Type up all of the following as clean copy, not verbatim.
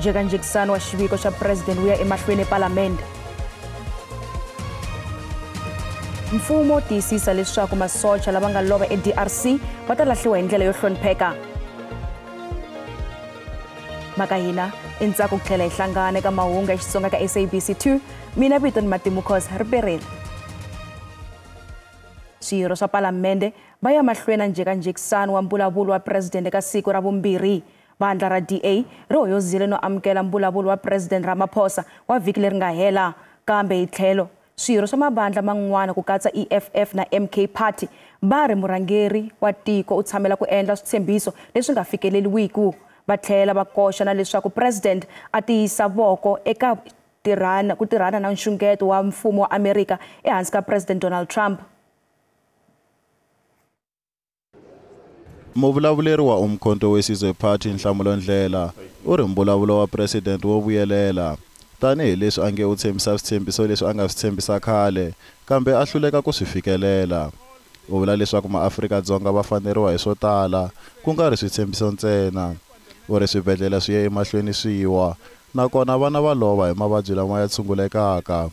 Njhekanjhekisano wa xiviko xa president wu ya emahlweni epalamende. Mfumo tiyisisa leswaku masocha lava nga lova eDRC va ta lahliwa hi ndlela yo hlonipheka. Mhaka hina i ntsako ku tlhela hi hlangana eka mahungu ya Xitsonga ka SABC 2. Mina vito ni Matimu Khoza riperile. Swirho swa palamende va ya mahlweni na njhekanjhekisano wa mbulavulo wa president eka siku ra vumbirhi. Vandla ra DA ri hoyozile no amukela mbulavulo wa president Ramaphosa wa vhiki leri nga hela, kambe hi tlhelo swirho swa mavandla man'wana ku katsa EFF na MK Party va ri murhangeri wa tiko u tshamela ku endla switshembiso leswi nga fikeleriwiki. Va tlhela va koxa na leswaku president a tiyisa voko eka ku tirhana na nxungeto wa mfumo wa Amerika ehansi ka president Donald Trump. Muvulavuleri wa Umkhonto weSizwe Party Nhlamulo Ndlela u ri mbulavulo wa president wo vuyelela tanihileswi a nge u tshembisa switshembiso leswi a nga swi tshembisa khale kambe a hluleka ku swi fikelela. U vula leswaku maAfrika-Dzonga va faneriwa hi swo tala ku nga ri switshembiso ntsena. U ri swibedhlele swi ye emahlweni swi wa nakona vana va lova hi mavabyi lama ya tshungulekaka.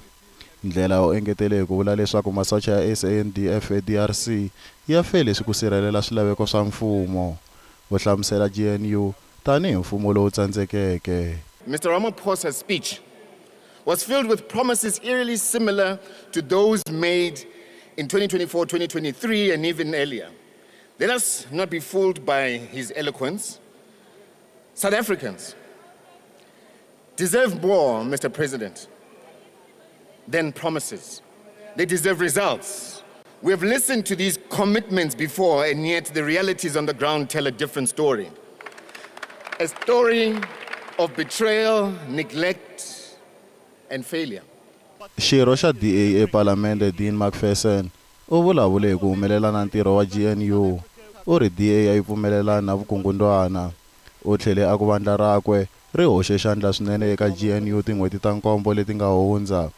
Ndlela u engetele hi ku vula leswaku masocha ya SANDF eDRC ya fele swi ku sirhelela swilaveko swa mfumo. U hlamusela GNU tanihi mfumo lowu tsandzekeke. Mr. Ramaphosa's speech was filled with promises eerily similar to those made in 2024, 2023, and even earlier. Let us not be fooled by his eloquence. South Africans deserve more, Mr. President, than promises. They deserve results. We have listened to these commitments before, and yet the realities on the ground tell a different story. A story of betrayal, neglect, and failure. Xirho xa DA ePalamende Dean Macpherson u vulavule hi ku humelela na ntirho wa GNU. U ri DA a yi pfumelelani na vukungundwana. U tlhele a ku vandla rakwe ri hoxe xandla swinene eka GNU tin'hweti ta nkombo leti nga hundza.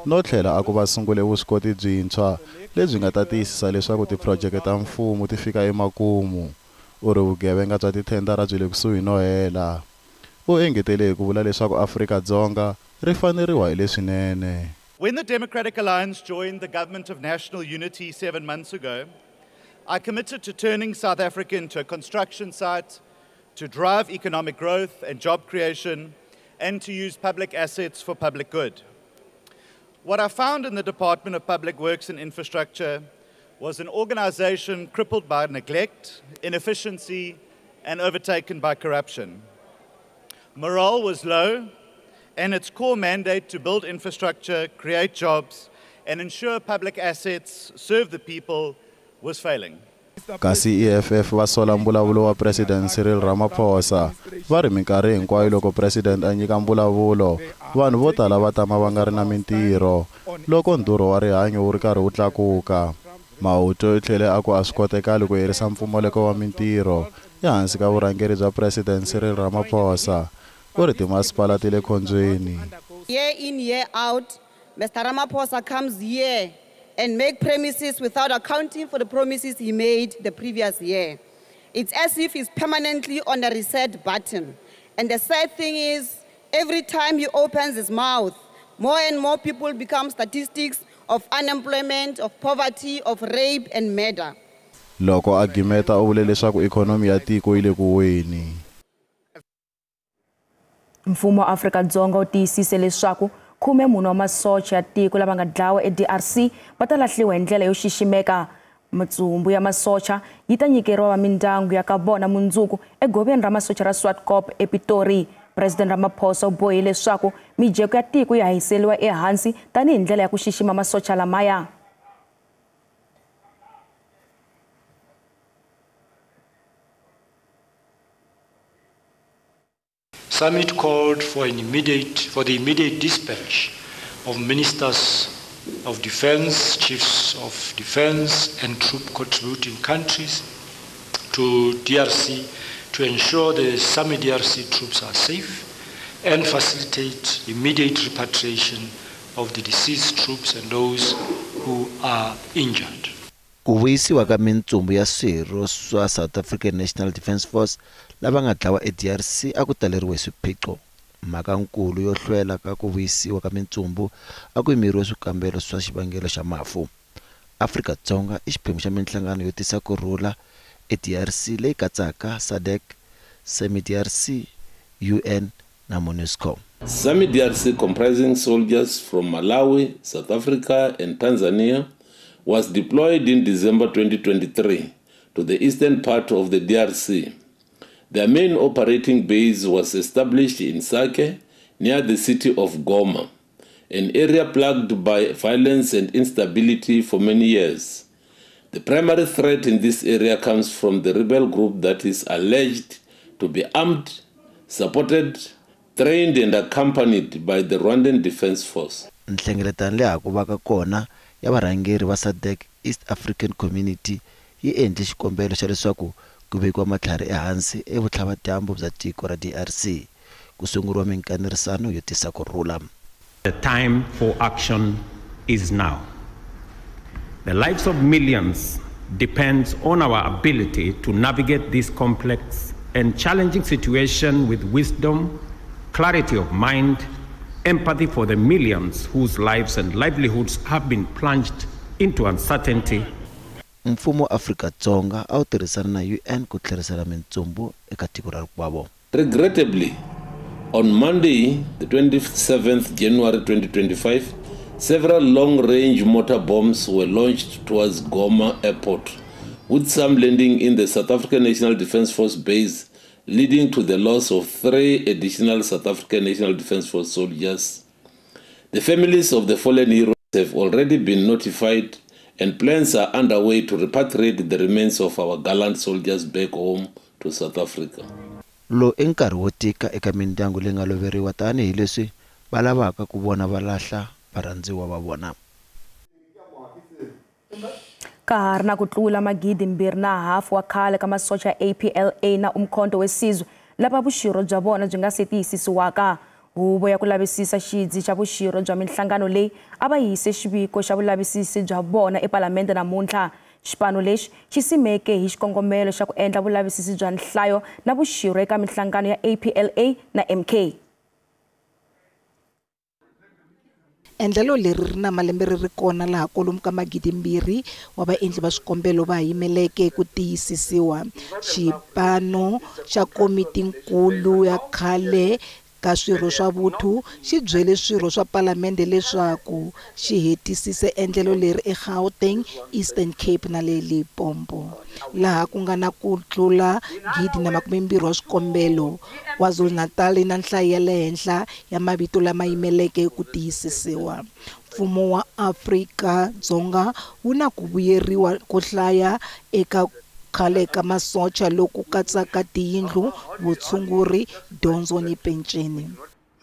No tlhela a ku va sungule vuswikoti byintshwa lebyi nga ta tiyisisa leswaku tiphurojeke ta mfumo ti fika emakumu. U ri vugevenga bya tithendara byi le kusuhi no hela. U engetele hi ku vula leswaku Afrika-Dzonga ri faneriwa hi leswinene. When the Democratic Alliance joined the Government of National Unity 7 months ago, I committed to turning South Africa into a construction site, to drive economic growth and job creation, and to use public assets for public good. What I found in the Department of Public Works and Infrastructure was an organization crippled by neglect, inefficiency, and overtaken by corruption. Morale was low, and its core mandate to build infrastructure, create jobs, and ensure public assets serve the people was failing. Kasi EFF va sola mbulavulo wa President Cyril Ramaphosa. Va ri minkarhi hinkwayo loko President a nyika mbulavulo, vanhu vo tala va tama va nga ri na mintirho loko ndhurho wa rihanyo wu ri karhi wu tlakuka. Mahuto u tlhele a ku a swi kotekali ku herisa mpfumaleko wa mintirho ehansi ka vurhangeri bya President Cyril Ramaphosa. U ri timasipala ti le khombyeni. Year in, year out, Mr. Ramaphosa comes here and make promises without accounting for the promises he made the previous year. It's as if he's permanently on the reset button. And the sad thing is, every time he opens his mouth, more and more people become statistics of unemployment, of poverty, of rape and murder. Loko a gimeta u vule leswaku ikhonomi ya tiko yi le ku weni. Mfumo wa Afrika-Dzonga wu tiyisise leswaku 14 wa masocha ya tiko lava nga dlawa eDRC va ta lahliwa hi ndlela yo xiximeka. Mitsumbu ya masocha yi ta nyikeriwa va mindyangu ya ka vona mundzuku egoveni ra masocha ra Swartkop ePitori. President Ramaphosa u bohile leswaku mijeko ya tiko yi hahiseriwa ehansi tanihi ndlela ya ku xixima masocha lamaya. Summit called for the immediate dispatch of ministers of defense, chiefs of defense, and troop contributing countries to DRC to ensure the Summit DRC troops are safe and facilitate immediate repatriation of the deceased troops and those who are injured. Ku vuyisiwa ka mintsumbu ya swirho swa South African National Defence Force lava nga dlawa eDRC a ku taleriwe hi swiphiqo. Mhakankulu yo hlwela ka ku vuyisiwa ka mintsumbu a ku yimeriwe swikambelo swa xivangelo xa mafu. Afrika-Dzonga i xiphemu xa minhlangano yo tisa kurhula eDRC leyi katsaka SADC, SAMIDRC, UN na MONUSCO. SAMIDRC, comprising soldiers from Malawi, South Africa and Tanzania, was deployed in December 2023 to the eastern part of the DRC. Their main operating base was established in Sake, near the city of Goma, an area plagued by violence and instability for many years. The primary threat in this area comes from the rebel group that is alleged to be armed, supported, trained and accompanied by the Rwandan Defense Force. Nhlengeletano leyi ha ku vaka kona ya varhangeri va SADC East African Community yi endle xikombelo xa leswaku ku vekiwa matlhari ehansi evutlhavadyambu bya tiko ra DRC ku sunguriwa minkanerisano yo tisa kurhula. The time for action is now. The lives of millions depends on our ability to navigate this complex and challenging situation with wisdom, clarity of mind, empathy for the millions whose lives and livelihoods have been plunged into uncertainty. Mfumo wa Afrika-Dzonga a wu tirhisana na UN ku tlherisela mintsumbu eka tiko ra rikwavo. Regrettably, on Monday, the 27th January 2025, several long-range mortar bombs were launched towards Goma Airport, with some landing in the South African National Defence Force base, leading to the loss of 3 additional South African National Defence Force soldiers. The families of the fallen heroes have already been notified, and plans are underway to repatriate the remains of our gallant soldiers back home to South Africa. Lo i nkarhi wo tika eka mindyangu leyi nga loveriwa tanihileswi va lavaka ku vona va lahla varhandziwa va vona. Ka ha ri na ku tlula 2,500 wa khale ka masocha ya APLA na Umkhonto weSizwe lava vuxirho bya vona byi nga se tiyisisiwaka. Huvo ya ku lavisisa xidzi xa vuxirho bya minhlangano leyi a va yise xiviko xa vulavisisi bya vona epalamende namuntlha. Xipano lexi xi simeke hi xikongomelo xa ku endla vulavisisi bya nhlayo na vuxirho eka minhlangano ya APLA na MK. Endlelo leri ri na malembe ri ri kona laha kwalomu ka 2,000 wa vaendli va swikombelo va yimeleke ku tiyisisiwa. Xipano xa komitinkulu ya khale ka swirho swa vuthu xi byele swirho swa palamende leswaku xi hetisise endlelo leri eGauteng, Eastern Cape na le Limpopo, laha ku nga na ku tlula 1,020 wa swikombelo. KwaZulu-Natal na nhlayo ya le henhla ya mavito lama yimeleke ku tiyisisiwa. Mfumo wa Afrika-Dzonga wu na ku vuyeriwa ko hlaya eka khale ka masocha loku katsaka tiyindlu, vutshunguri, dyondzo ni penceni.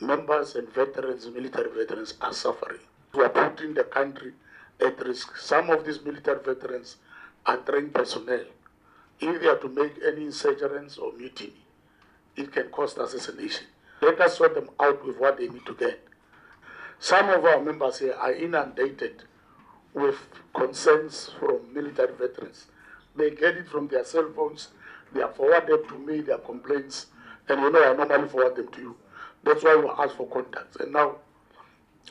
Members and veterans, military veterans are suffering. We are putting the country at risk. Some of these military veterans are trained personnel. If they are to make any insurgents or mutiny, it can cost us as a nation. Let us sort them out with what they need to get. Some of our members here are inundated with concerns from military veterans. They get it from their cell phones, they are forwarded to me, their complaints, and you know I normally forward them to you. That's why we ask for contacts. And now,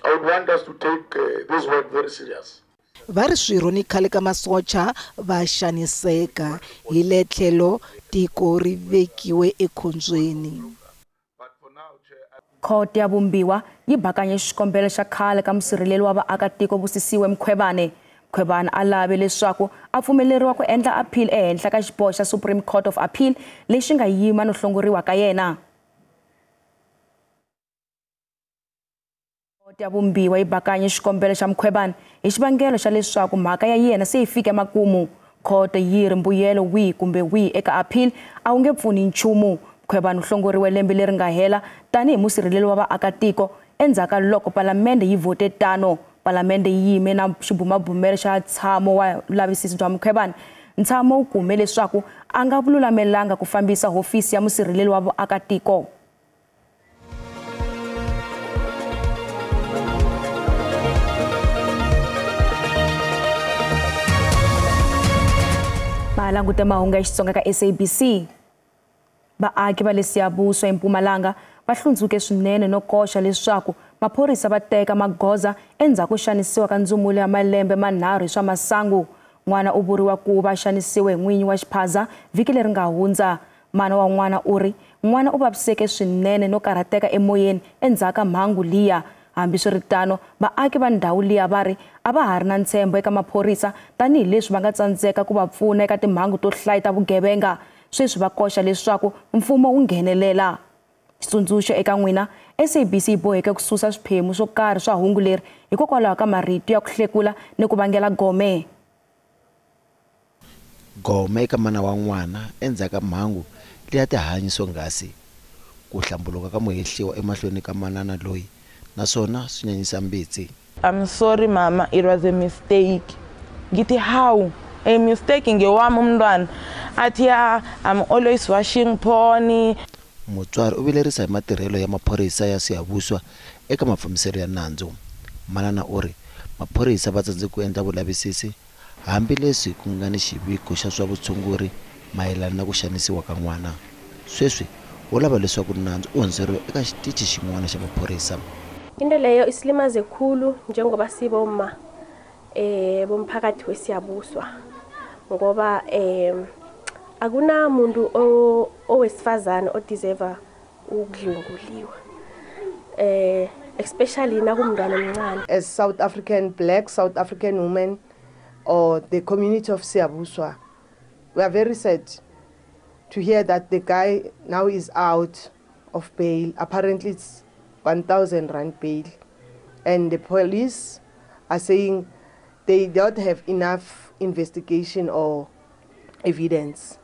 I would want us to take this work very serious. Va ri swirho ni khale ka masocha va xaniseka hi le tlhelo tiko ri vekiwe ekhombyeni. Khoto ya Vumbiwa yi bakanye xikombelo xa khale ka musirheleli wa vaakatiko Busisiwe Mkhwebane. Mkhwebane a lave leswaku a pfumeleriwa ku endla appeal ehenhla ka xiboho xa Supreme Court of Appeal lexi nga yima no hlongoriwa ka yena. Khoto ya Vumbiwa yi bakanye xikombelo xa Mkhwebane hi xivangelo xa leswaku mhaka ya yena se yi fike makumu. Khoto yi ri mbuyelo wihi kumbe wihi eka appeal a wu nge pfuni nchumu. Mkhwebane u hlongoriwe lembe leri nga hela tanihi musirheleli wa vaakatiko endzhaku ka loko palamende yi vote tano. Palamende yi yime na xibumabumelo xa ntshamo wa vulavisisi bya Mkhwebane. Ntshamo wu kume leswaku a nga lulamelanga ku fambisa hofisi ya musirheleli wa vaakatiko. Va langute mahungu ya Xitsonga ka SABC. Vaaki va le Siyabuswa eMpumalanga va hlundzuke swinene no koxa leswaku maphorisa va teka magoza endzhaku xanisiwa ka ndzumulo ya malembe manharhu hi swa masangu. N'wana u vuriwa ku va xanisiwe hi n'winyi wa xiphaza vhiki leri nga hundza. Mana wa n'wana u ri n'wana u vaviseke swinene no karhateka emoyeni endzhaku ka mhangu liya. Hambiswiritano, vaaki va ndhawu liya va ri a va ha ri na ntshembo eka maphorisa tanihileswi va nga tsandzeka ku va pfuna eka timhangu to hlaya ta vugevenga. Sweswi va koxa leswaku mfumo wu nghenelela. Xitsundzuxo eka n'wina, SABC yi boheke ku susa swiphemu swo karhi swa hungu leri hikokwalaho ka marito ya ku hlekula ni ku vangela gome. Gome eka mana wa n'wana endzhaku ka mhangu leya tihanyi swonghasi. Ku hlambuluka ka muhehliwa emahlweni ka manana loyi naswona swi nyanyisa mbitsi. I'm sorry mama, it was a mistake. Ngithi how? A mistake ngewami umntwana. Athi ya, I'm always washing pony. Mutswari u vilerisa hi matirhelo ya maphorisa ya Siyabuswa eka mafambiselo ya nandzu. Manana u ri maphorisa va tsandze ku endla vulavisisi hambileswi ku nga ni xiviko xa swa vutshunguri mayelana na ku xanisiwa ka n'wana. Sweswi u lava leswaku nandzu u hundzeriwa eka xitichi xin'wana xa maphorisa. Into leyo isilimaze khulu njengoba siboma bomphakathi weSiyabuswa ngoba akunamuntu owesifazane odeserve ukudlwenguliwa, especially nakumntwana omncane. As South African black South African women or the community of Siyabuswa, we are very sad to hear that the guy now is out of bail. Apparently it's 1,000 rand bail, and the police are saying they don't have enough investigation or evidence.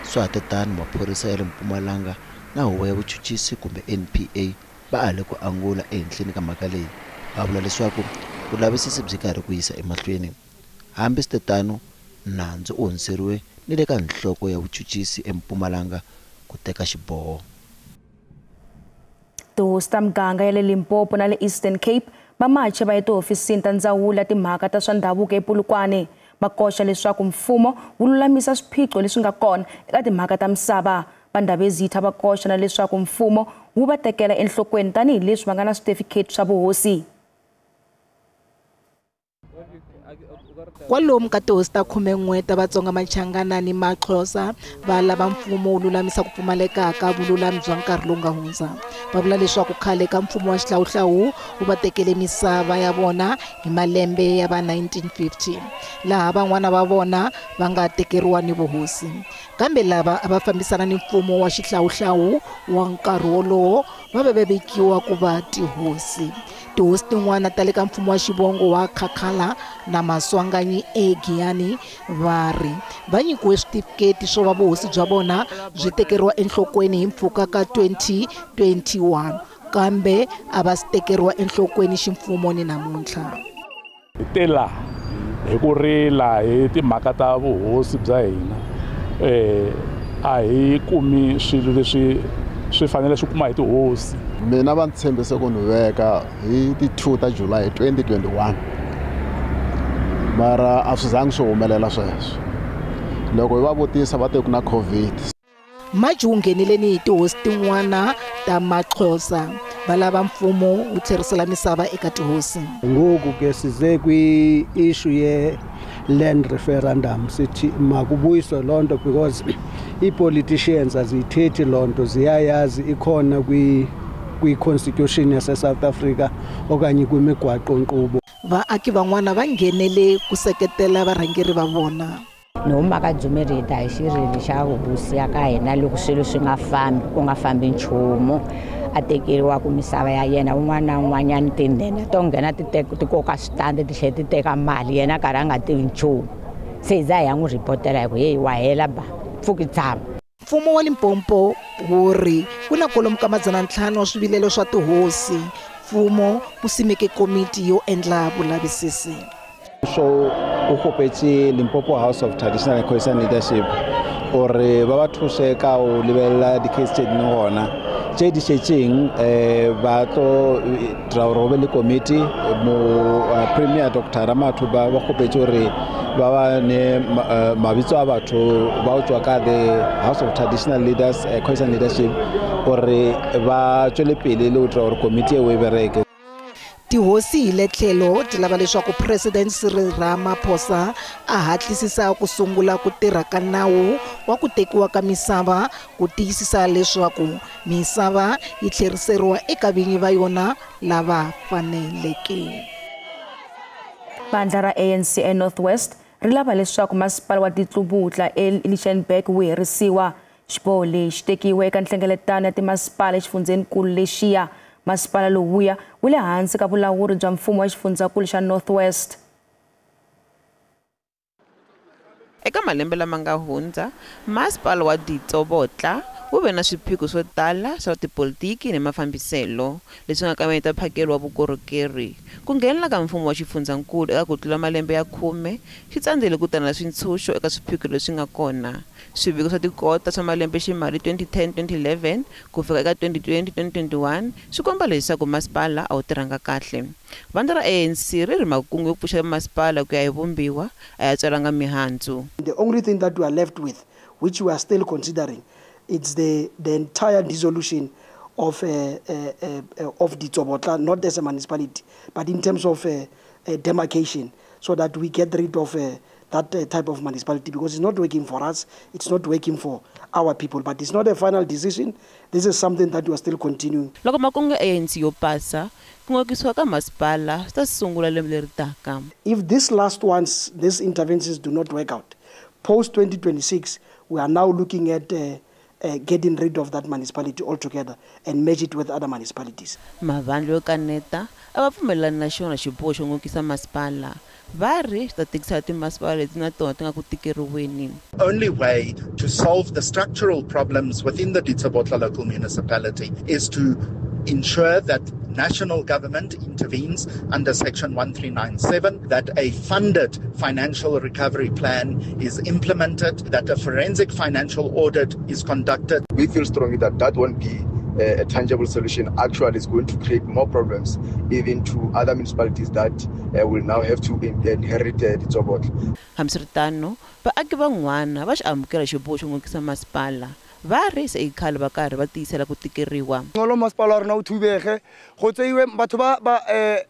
Swa tatani maphorisa ya le Mpumalanga na huvo ya vuchuchisi kumbe NPA va ale ku angula ehenhleni ka mhaka leyi, va vula leswaku vulavisisi byi karhi ku yisa emahlweni. Hambi switetano, nandzu u hundzeriwe ni le ka nhloko ya vuchuchisi eMpumalanga ku teka xiboho. Tihosi ta miganga ya le Limpopo na le Eastern Cape va mache va ya tihofisini ta ndzawulo ya timhaka ta swa ndhavuko ePolokwane. Va koxa leswaku mfumo wu lulamisa swiphiqo leswi nga kona eka timhaka ta misava. Va Ndabezitha va koxa na leswaku mfumo wu va tekela enhlokweni tanihileswi va nga na switifikheti swa vuhosi. Kwalomu ka tihosi ta 11 ta Vatsonga, Machangana ni Maxhosa va lava mfumo wu lulamisa ku pfumaleka ka vululami bya nkarhi lowu nga hundza. Va vula leswaku khale ka mfumo wa xihlawuhlawu wu va tekele misava ya vona hi malembe ya va 1950, laha van'wana va vona va nga tekeriwa ni vuhosi. Kambe lava a va fambisana ni mfumo wa xihlawuhlawu wa nkarhi wolowo va ve vekiwa ku va tihosi. Tihosi tin'wana ta le ka mfumo wa xivongo wa Khakhala na Maswanganyi eGiyani va ri va nyikiwe switifiketi swo va vuhosi bya vona byi tekeriwa enhlokweni hi mpfhuka ka 2021, kambe a va swi tekeriwa enhlokweni ximfumo ni namuntlha. Hi tela hi ku rila hi timhaka ta vuhosi bya hina, a hi kumi swilo leswi swi fanele swi kuma hi tihosi. Mina va ntshembise ku ni veka hi ti 2 ta July 2021, mara a swi zangi swi humelela sweswo. Loko hi va vutisa va te ku na COVID. Maji wu nghenile ni hi tihosi tin'wana ta Maxhosa va lava mfumo wu tlherisela misava eka tihosi. Ngoku ke size kwi-issue ye-land referendum, sithi makubuyiswe loo nto because ii-politicians aziyithethi loo nto, ziyayazi ikhona kwi-constitution yase-South Africa okanye kwimigwaqo-nkqubo. Vaaki van'wana va nghenele ku seketela varhangeri va vona. Ni huma ka Dzumerita hi xirilo xa hosi ya ka hina loko swilo swi nga fambi, ku nga fambi nchumu, a tekeriwa ku misava ya yena un'wana na un'wanyana tinhenha to nghena ti koka switandi ti tlhela ti teka mali, yena karhi a nga tivi nchumu. Se hi za hi ya n'wi rhipotela hi ku heyi wa hela ba pfuki tshama. Mfumo wa Limpopo wu ri ku na kwalomu ka 500 wa swivilelo swa tihosi. Mfumo wu simeke komiti yo endla vulavisisi. So u kgopetse Limpopo House of Traditional and Khoisan Leadership gore ba ba thuse ka o lebelela di-case tse dingwe gona tse di šetšeng, ba tlo dira gore go be le komiti mo Premier Dr Ramathu ba kgopetse gore ba ba ne mabitso a batho ba o tswa ka the House of Traditional Leaders Khoisan Leadership gore ba tswele pele le go dira gore komiti eo e bereke. Tihosi hi le tlhelo ti lava leswaku President Cyril Ramaphosa a hatlisisa ku sungula ku tirha ka nawu wa ku tekiwa ka misava ku tiyisisa leswaku misava yi tlheriseriwa eka vinyi va yona lava faneleke. Vandla ra ANC eNorth West ri lava leswaku masipala wa Ditsobotla eLichtenburg wu herisiwa. Xiboho lexi tekiwe eka nhlengeletano ya timasipala exifundzhenikulu lexiya. Masipala lowuya wu le hansi ka vulawuri bya mfumo wa xifundzankulu xa North West. Eka malembe lama nga hundza, masipala wa Ditsobotla wu ve na swiphiqo swo tala swa tipolitiki ni mafambiselo leswi nga kavanyeta mphakelo wa vukorhokeri. Ku nghenelela ka mfumo wa xifundzankulu eka ku tlula malembe ya 10 swi tsandzile ku tana swintshuxo eka swiphiqo leswi nga kona. Swiviko swa tikota swa malembe ximali 2010-2011 ku fika eka 2020-2021 swi komba leswaku masipala a wu tirhanga kahle. Vandla ra ANC ri ri makungu yo pfuxa masipala ku ya hi vumbiwa a ya tswalanga mihandzu. The only thing that we are left with, which we are still considering, it's the entire dissolution of Ditsobotla, not as a municipality, but in terms of demarcation, so that we get rid of that type of municipality, because it's not working for us, it's not working for our people. But it's not a final decision. This is something that we are still continuing. Loko makungu ya ANC yo pasa, ku ngokisiwa ka masipala swi ta sungula lembe leri taka. If these last ones, these interventions do not work out, post 2026, we are now looking at getting rid of that municipality altogether and merge it with other municipalities. Mavandla yo kaneta a va pfumelelani na xona xiboho xo ngokisa masipala. Va ri swi ta tikisela timasipala leti na tona ti nga ku tikeriweni. Only way to solve the structural problems within the Ditsobotla local municipality is to ensure that national government intervenes under section 1397, that a funded financial recovery plan is implemented, that a forensic financial audit is conducted. We feel strongly that that won't be a tangible solution. Actually, it's going to create more problems even to other municipalities that will now have to inherit Ditsobotla. Hambiswiritano, vaaki van'wana va xi amukela xiboho xo ngokisa masipala. Va ri se i khale va karhi va tiyisela ku tikeriwa. Ngolo masipala wa rona o thubege, go tseiwe batho ba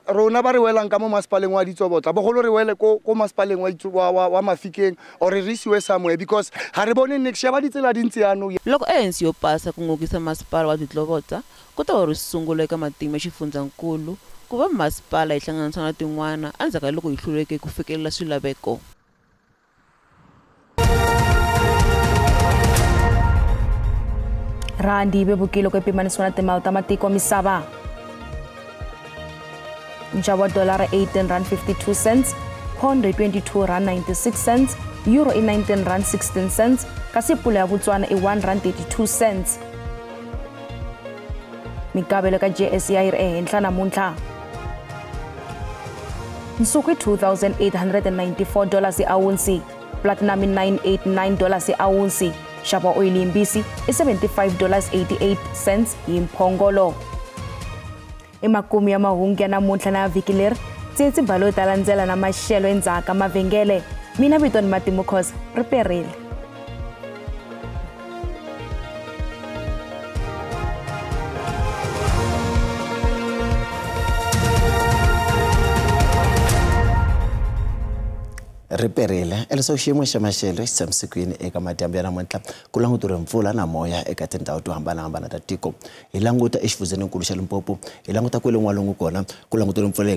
rona ba re welang ka mo masipaleng wa Ditsobotla, bogolo re wele ko masipaleng wa Mafikeng or re isiwe somewhere, because ha re bone niks ya ba ditsela di ntse yanong. Loko ANC yo pasa ku ngokisa masipala wa Ditsobotla, ku ta va ri sungula eka matimu ya xifundzankulu ku va masipala yi hlanganisa na tin'wana endzhaku ka loko yi hluleke ku fikelela swilaveko. Randi yi vevukile ku pimanisiwa na timali ta matiko misava. Nxavo wa dolara R18.52, pound i R22.96, euro i R19.16, kasi pula ya Botswana i R1.32. Mikavelo ka JSE yi ri ehenhla namuntlha. Nsuku i $2,894 hi awunsi, platinum i $989 hi awunsi. Nxavo wa oyili yimbisi i $75.88 hi mphongolo. Emakumu ya mahungu ya namuntlha na vhiki leri, Tsietsi Balo ta landzela na maxelo endzhaku ka mavhengele. Mina vito ni Matimu Khoza, ri perile. Ri perile eleswaku xiyimo xa maxelo xi tshamisekile eka madyambu ya namuntlha ku languteriwe mpfula na moya eka tindhawu to hambanahambana ta tiko. Hi languta exifundzheninkulu xa Limpopo, hi languta kwale n'walungu kona ku languteriwe mpfula yi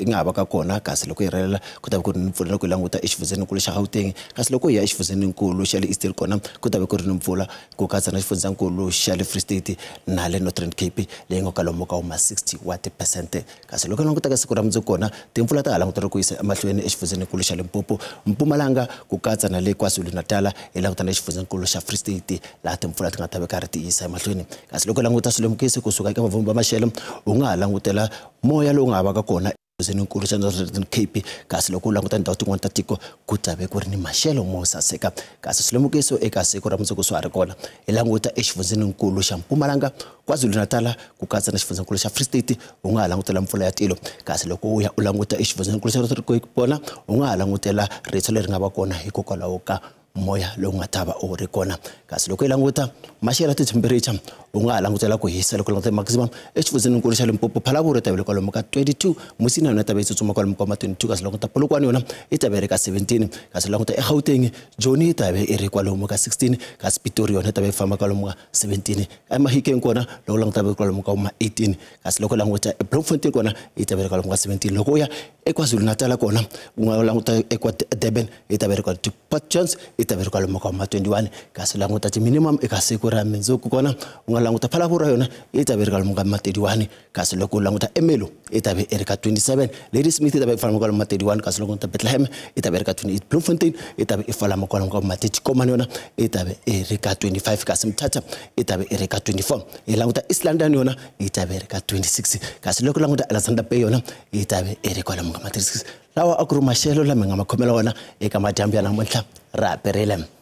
nga ha va ka kona, kasi loko yi rhelela ku ta va ku ri ni mpfula. Loko hi languta exifundzheninkulu xa Gauteng, kasi loko hi ya exifundzheninkulu xa le Eastern kona ku ta va ku ri ni mpfula, ku katsa na xifundzankulu xa le Free State na le Northern Cape leyi nga kwalomu ka ma 60 wa tiphesente. Kasi loko hi languta ka siku ra mundzuku kona timpfula ta ha languteriwe ku yisa emahlweni exifundzheninkulu xa Limpopo, Mpumalanga ku katsa na le KwaZulu-Natal, hi languta na xifundzankulu xa Free State laha timpfula ti nga ta va karhi ti yisa emahlweni. Kasi loko languta swilemukisi kusuka eka vavhumbi va maxelo, u nga ha langutela moya lowu nga ha vaka kona exifundzheninkulu xa Northern Cape, kasi loko u languta tindhawu tin'wana ta tiko ku ta ve ku ri ni maxelo mo saseka. Kasi swilemukiso eka siku ra mundzuku swa ha ri kona. Hi languta exifundzheninkulu xa Mpumalanga, KwaZulu-Natal ku katsa na xifundzankulu xa Free State, u nga ha langutela mpfula ya tilo. Kasi loko u ya u languta exifundzheninkulu xa Northern Cape kona u nga ha langutela ritshwa leri nga va kona hikokwalaho ka Moya lowu nga ta va u ri kona. Kasi loko hi languta maxelo ya ti-temperature u nga ha langutela ku hisa loko languta maximum exifundzheninkulu xa Limpopo, Phalaborwa yi ta ve kwalomu ka 22, Musina yona yi ta ve yi tsutsuma kwalomu ka ma 22, kasi languta Polokwane yona yi ta ve yi ri ka 17, kasi languta eGauteng Joni yi ta ve yi ri kwalomu ka 16, kasi Pitori yona yi ta ve yi famba kwalomu ka 17, eMahikeng kona loko languta ve kwalomu ka ma 18, kasi loko languta eBloemfontein kona yi ta ve yi ri kwalomu ka 17. Loko u ya eKwaZulu-Natal kona u nga languta ekwa Durban yi ta ve yi ri kwalomu Port John's yi ta ve yi ri kwalomu ka ma 21, kasi languta ti-minimum eka siku ra mundzuku kona u nga languta Phalaborwa yona yi ta ve yi ri kwalomu ka ma 31, kasi loko u languta Ermelo yi ta ve yi ri ka 27, Ladysmith yi ta ve yi famba kwalomu ma 31, kasi loko u languta Bethlehem yi ta ve yi ri ka 28, Bloemfontein yi ta ve yi famba kwalomu ka ma 30, Komani yona yi ta ve yi ri ka 25, kasi Mthatha yi ta ve yi ri ka 24. Hi languta East London yona yi ta ve yi ri ka 26, kasi loko u languta Alexander Bay yona yi ta ve yi ri kwalomu ka ma 36. Lawa a ku ri maxelo lama hi nga ma khomela wona eka madyambu ya namuntlha. Ra perile.